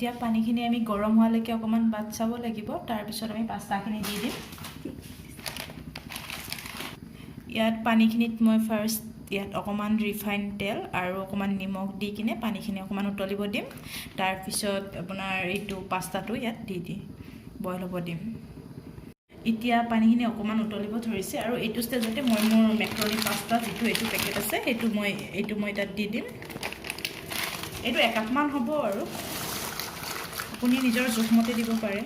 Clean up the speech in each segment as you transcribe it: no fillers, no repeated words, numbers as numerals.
এতিয়া পানীখিনি আমি গৰম হোৱালৈকে অকণমান বাট চাব লাগিব। তাৰপিছত আমি পাস্তাখিনি দি দিম। ইয়াত পানীখিনিত মই ফাৰ্ষ্ট ইয়াত অকণমান ৰিফাইন তেল আৰু অকণমান নিমখ দি কিনে পানীখিনি অকণমান উতলিব দিম। তাৰপিছত আপোনাৰ এইটো পাস্তাটো ইয়াত দি দি বইল হ'ব দিম। এতিয়া পানীখিনি অকণমান উতলিব ধৰিছে আৰু এইটো ষ্টেজতে মই মোৰ মেক্ৰনি পাস্তা যিটো এইটো পেকেট আছে সেইটো মই এইটো মই তাত দি দিম। এইটো একাপমান হ'ব আৰু আপুনি নিজৰ জোখমতে দিব পাৰে।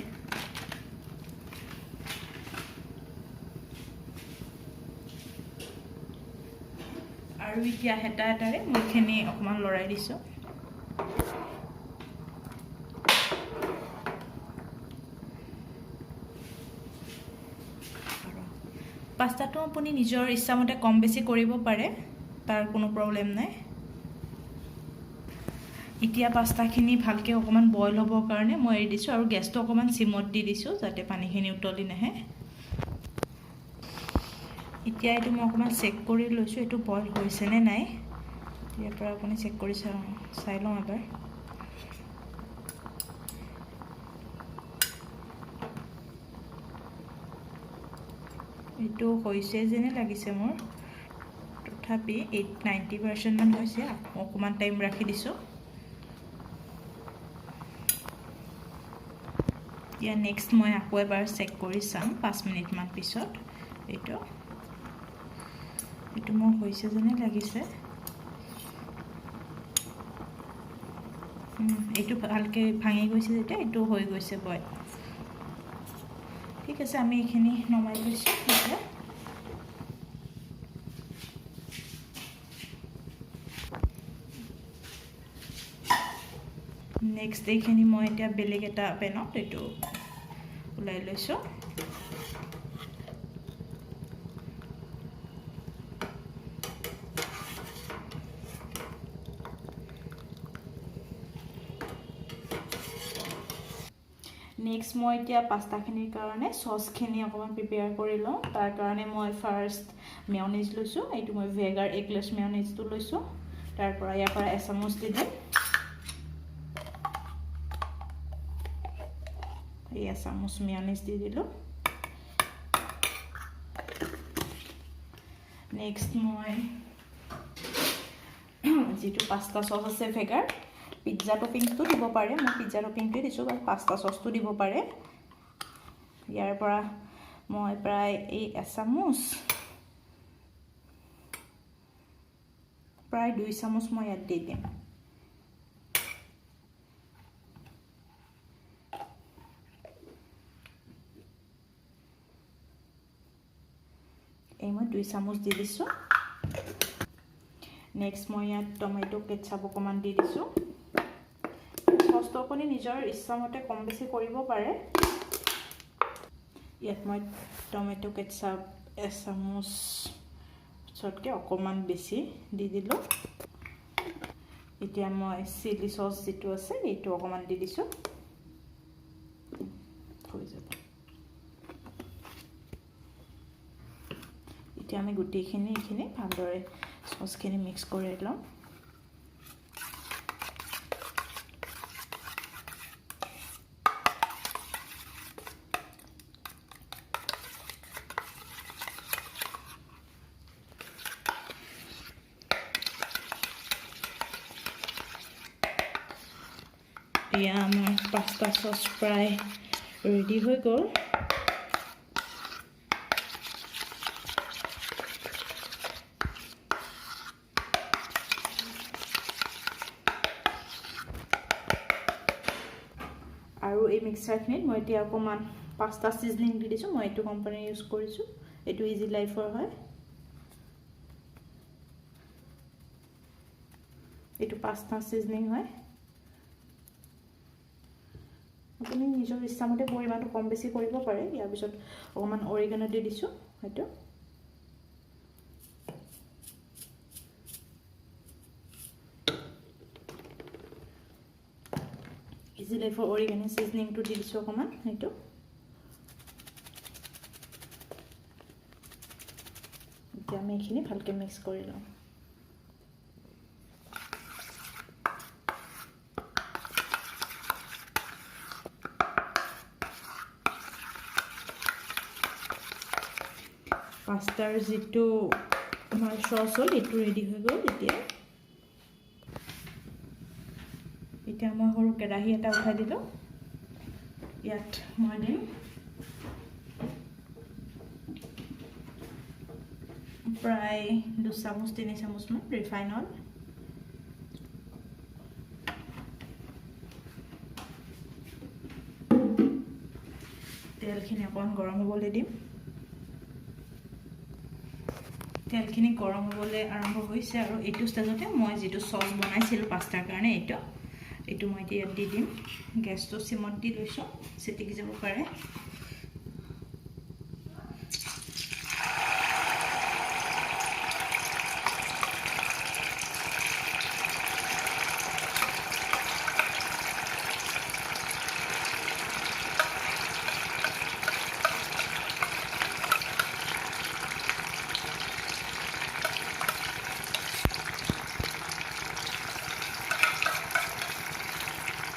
আৰু এতিয়া হেতা এটাৰে মই এইখিনি অকণমান লৰাই দিছোঁ। পাস্তাটো আপুনি নিজৰ ইচ্ছামতে কম বেছি কৰিব পাৰে, তাৰ কোনো প্ৰব্লেম নাই। এতিয়া পাস্তাখিনি ভালকৈ অকণমান বইল হ'বৰ কাৰণে মই এৰি দিছোঁ আৰু গেছটো অকণমান চিমত দি দিছোঁ যাতে পানীখিনি উতলি নাহে। এতিয়া এইটো মই অকণমান চেক কৰি লৈছোঁ এইটো বইল হৈছেনে নাই। ইয়াৰ পৰা আপুনি চেক কৰি চাই লওঁ এবাৰ। এইটো হৈছে যেনে লাগিছে মোৰ, তথাপি 90% হৈছে। অকণমান টাইম ৰাখি দিছোঁ। এতিয়া নেক্সট মই আকৌ এবাৰ চেক কৰি চাম 5 মিনিটমান পিছত। এইটো এইটো মোৰ হৈছে যেনে লাগিছে। এইটো ভালকৈ ভাঙি গৈছে যেতিয়া এইটো হৈ গৈছে বইল। ঠিক আছে, আমি এইখিনি নমাই লৈছোঁ। এতিয়া নেক্সট এইখিনি মই এতিয়া বেলেগ এটা পেনত এইটো ওলাই লৈছোঁ। নেক্সট মই এতিয়া পাস্তাখিনিৰ কাৰণে চচখিনি অকণমান প্ৰিপেয়াৰ কৰি লওঁ। তাৰ কাৰণে মই ফাৰ্ষ্ট মেয়নিজ লৈছোঁ। এইটো মই ভেগাৰ এগলেছ মেয়নিজটো লৈছোঁ। তাৰ পৰা ইয়াৰ পৰা এচামুচ দি দিম। এই এচামুচ মেয়নিজ দি দিলোঁ। নেক্সট মই যিটো পাস্তা চচ আছে ভেগাৰ, পিজ্জা টপিংছটো দিব পাৰে। মই পিজ্জা টপিংটোৱে দিছোঁ, বা পাস্তা চচটো দিব পাৰে। ইয়াৰ পৰা মই প্ৰায় এই এচামুচ, প্ৰায় 2 চামুচ মই ইয়াত দি দিম। এই মই 2 চামুচ দি দিছোঁ। নেক্সট মই ইয়াত টমেট' কেটচাপ অকণমান দি দিছোঁ। চচটো আপুনি নিজৰ ইচ্ছামতে কম বেছি কৰিব পাৰে। ইয়াত মই টমেট' কেটচাপ এচামুচতকৈ অকণমান বেছি দি দিলোঁ। এতিয়া মই চিলি চচ যিটো আছে এইটো অকণমান দি দিছোঁ, হৈ যাব। এতিয়া আমি গোটেইখিনি এইখিনি ভালদৰে চচখিনি মিক্স কৰি ল'ম। এয়া আমাৰ পাস্তা চচ প্ৰায় ৰেডি হৈ গ'ল। আৰু এই মিক্সাৰখিনিত মই এতিয়া অকণমান পাস্তা চিজনিং দি দিছোঁ। মই এইটো কোম্পানীৰ ইউজ কৰিছোঁ, এইটো ইজি লাইফৰ হয়। এইটো পাস্তা চিজনিং হয়। আপুনি নিজৰ ইচ্ছামতে পৰিমাণটো কম বেছি কৰিব পাৰে। ইয়াৰ পিছত অকণমান অৰিগানো দি দিছোঁ। সেইটো ইজি লাইফৰ অৰিগানো চিজনিংটো দি দিছোঁ অকণমান। সেইটো এতিয়া আমি এইখিনি ভালকৈ মিক্স কৰি লওঁ। পাষ্টাৰ যিটো আমাৰ চচ হ'ল, এইটো ৰেডি হৈ গ'ল। এতিয়া এতিয়া মই সৰু কেৰাহী এটা উঠাই দিলোঁ। ইয়াত মই দিম প্ৰায় 2 চামুচ 3 চামুচমান ৰিফাইন অইল। তেলখিনি অকণমান গৰম হ'বলৈ দিম। তেলখিনি গৰম হ'বলৈ আৰম্ভ হৈছে আৰু এইটো ষ্টেজতে মই যিটো চচ বনাইছিলোঁ পাস্তাৰ কাৰণে, এইটো মই এতিয়া ইয়াত দি দিম। গেছটো চিমত দি লৈছোঁ, চিটিকি যাব পাৰে।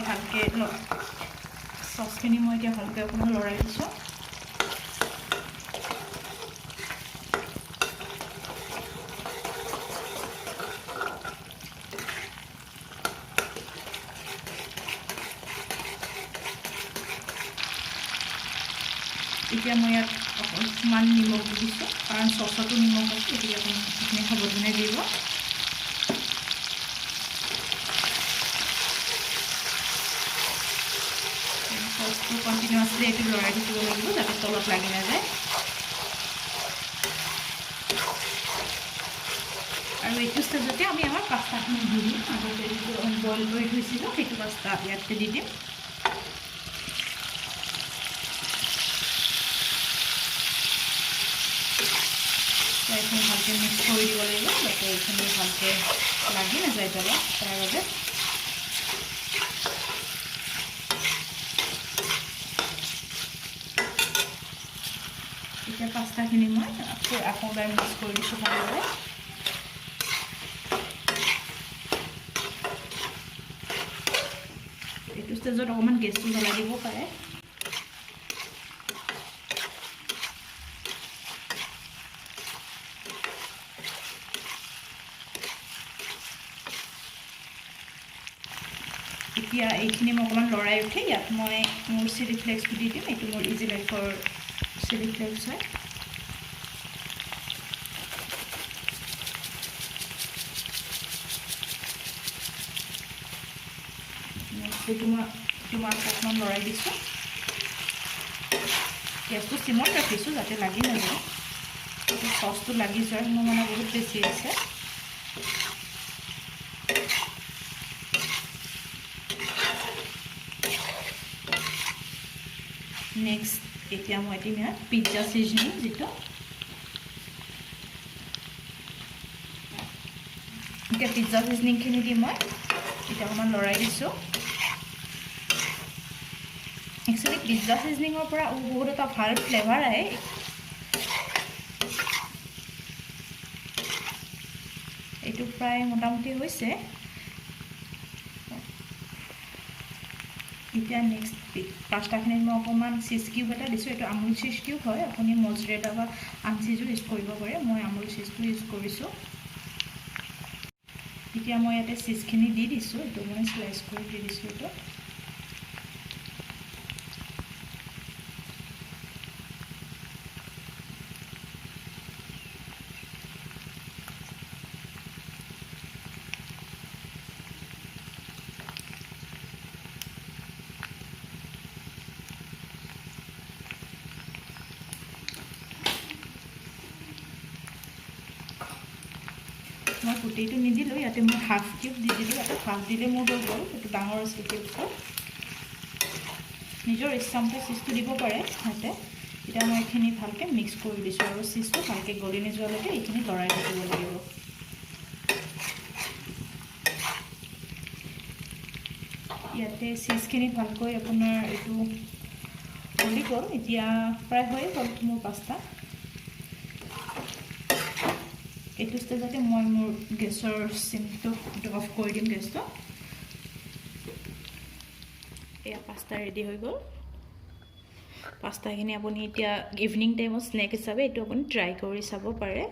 ভালকৈ চচখিনি মই এতিয়া ভালকৈ অকণমান লৰাই দিছোঁ। এতিয়া মই ইয়াত অকণমান নিমখ দি দিছোঁ, কাৰণ চচতো নিমখ আছে, গতিকে অকণমান সেইখিনি সাৱধানে দিব। চচটো কণ্টিনিউৱাছলি এইটো লৰাই থাকিব লাগিব, যাতে তলত লাগি নাযায়। আৰু এইটো ষ্টেজতে আমি আমাৰ পাস্তাখিনি দি দিম। আগতে যিটো বইল কৰি থৈছিলোঁ, সেইটো পাস্তা ইয়াতে দি দিম। এইখিনি ভালকৈ মিক্স কৰি দিব লাগিব, যাতে এইখিনি ভালকৈ লাগি নাযায় তলত, তাৰ বাবে। এতিয়া পাস্তাখিনি মই আকৌ আকৌ এবাৰ মিক্স কৰি দিছোঁ ভালদৰে। এইটো ষ্টেজত অকণমান গেছটো জ্বলাই দিব পাৰে। এতিয়া এইখিনি মই অকণমান লৰাই উঠি ইয়াত মই মোৰ চিলি ফ্লেক্সটো দি দিম। এইটো মোৰ ইজি লাইফৰ চিলি ফ্লেক্স হয়। এইটো মই তোমাৰ অকণমান লৰাই দিছোঁ। গেছটো চিমত ৰাখিছোঁ, যাতে লাগি নাযায়। চচটো লাগি যোৱাৰ সম্ভাৱনা বহুত বেছি আছে। নেক্সট এতিয়া মই দিম ইয়াত পিজ্জা চিজনিং যিটো। এতিয়া পিজ্জা চিজনিংখিনি দি মই এতিয়া অকণমান লৰাই দিছোঁ। একচুৱেলি পিজ্জা চিজনিঙৰ পৰা বহুত এটা ভাল ফ্লেভাৰ আহে। এইটো প্ৰায় মোটামুটি হৈছে। এতিয়া নেক্সট পাস্তাখিনিত মই অকণমান চীজ কিউব এটা দিছোঁ। এইটো আমুল চীজ কিউব হয়। আপুনি মজৰেলা বা আন চীজো ইউজ কৰিব পাৰে। মই আমুল চীজটো ইউজ কৰিছোঁ। এতিয়া মই ইয়াতে চীজখিনি দি দিছোঁ। এইটো মই শ্লাইচ কৰি দি দিছোঁ এইটো। মই গোটেইটো নিদিলোঁ, ইয়াতে মই হাফ কিউব দি দিলোঁ। ইয়াতে হাফ দিলে মোৰ হৈ গ'ল, এইটো ডাঙৰ আছিল কিউবটো। নিজৰ ইচ্ছামতে চীজটো দিব পাৰে সিহঁতে। এতিয়া মই এইখিনি ভালকৈ মিক্স কৰি দিছোঁ আৰু চীজটো ভালকৈ গলি নোযোৱালৈকে এইখিনি লৰাই থাকিব লাগিব। ইয়াতে চীজখিনি ভালকৈ আপোনাৰ এইটো গলি গ'ল। এতিয়া প্ৰায় হৈয়ে গ'ল মোৰ পাস্তা। এইটো ষ্টেজতে মই মোৰ গেছৰ চিমটো অফ কৰি দিম গেছটো। এয়া পাস্তা ৰেডি হৈ গ'ল। পাস্তাখিনি আপুনি এতিয়া ইভিনিং টাইমত স্নেক হিচাপে এইটো আপুনি ট্ৰাই কৰি চাব পাৰে।